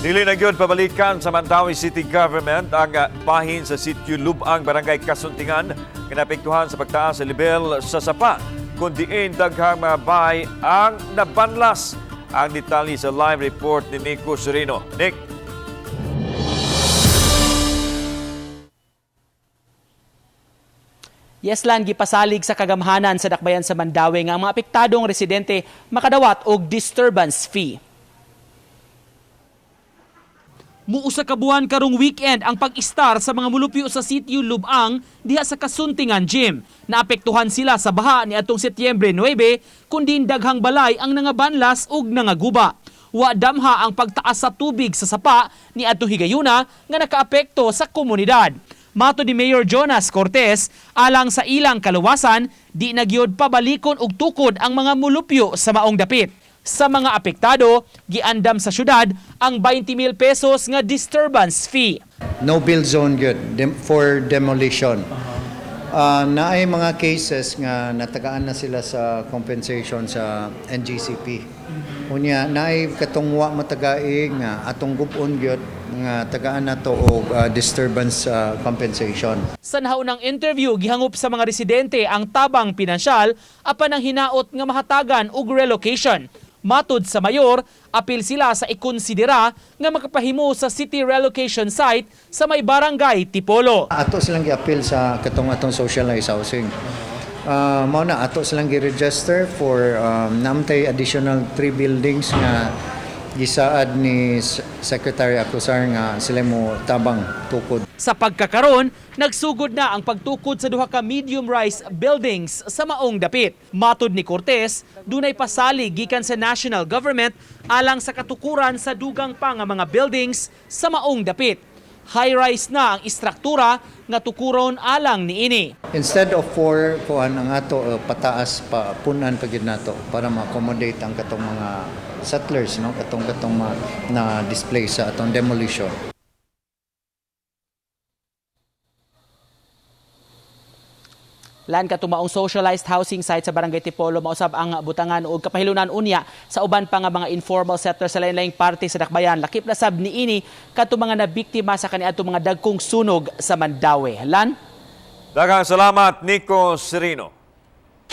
Dili na gyud pabalikan sa Mandaue City Government ang bahin sa sitio Lubang, Barangay Casuntingan, nga naapektuhan sa pagtaas sa level sa sapa, kun diin daghang mga bahay ang nabanlas. Ang detalye sa live report ni Nico Serino. Nick. Yes, Lan, gipasalig sa kagamhanan sa dakbayan sa Mandaue nga ang mga apektadong residente makadawat og disturbance fee. Muusa ka buwan karong weekend ang pag-istar sa mga mulupyo sa sitio Lubang diha sa Casuntingan Gym. Naapektuhan sila sa baha ni atong Setyembre 9 kundi daghang balay ang nangabanlas ug nangaguba. Wa damha ang pagtaas sa tubig sa sapa ni atong higayuna nga nakaapekto sa komunidad. Mato ni Mayor Jonas Cortez, alang sa ilang kaluwasan, di na gyud pabalikon og tukod ang mga mulupyo sa maong dapit. Sa mga apektado, giandam sa syudad ang 20,000 pesos nga disturbance fee. No build zone gyud for demolition. Naay mga cases nga natagaan na sila sa compensation sa NGCP. Unya naay katong wa matagai nga atong gub-on gyud nga tagaan nato og disturbance compensation. Sa nahaunang interview, gihangop sa mga residente ang tabang pinansyal apan ang hinaot nga mahatagan og relocation. Matud sa mayor, apil sila sa ikonsidera nga makapahimo sa city relocation site sa may barangay Tipolo. Ato silang gi-appeal sa katong atong socialized housing. Mao na ato silang gi-register for namtay additional three buildings nga gisaad ni Secretary Acusar nga sila mo tabang tukod. Sa pagkakaron, nagsugod na ang pagtukod sa duha ka medium rise buildings sa maong dapit. Matod ni Cortez, dunay pasali gikan sa national government alang sa katukuran sa dugang pa nga mga buildings sa maong dapit. High-rise na ang istruktura nga tukuron alang niini. Instead of four kuan ang ato pataas pa punan pa gyud nato para ma-accommodate ang katong mga settlers, no, katong katong na display sa atong demolition. Lan katumaong socialized housing site sa Barangay Tipolo mausab ang butangan og kapahilunan unya sa uban pa nga mga informal settlers sa lain-laing parte sa dakbayan. Lakip na sab niini kadto mga nabiktima sa kaniadtong mga dagkong sunog sa Mandaue. Lan. Daghang salamat, Nico Serino.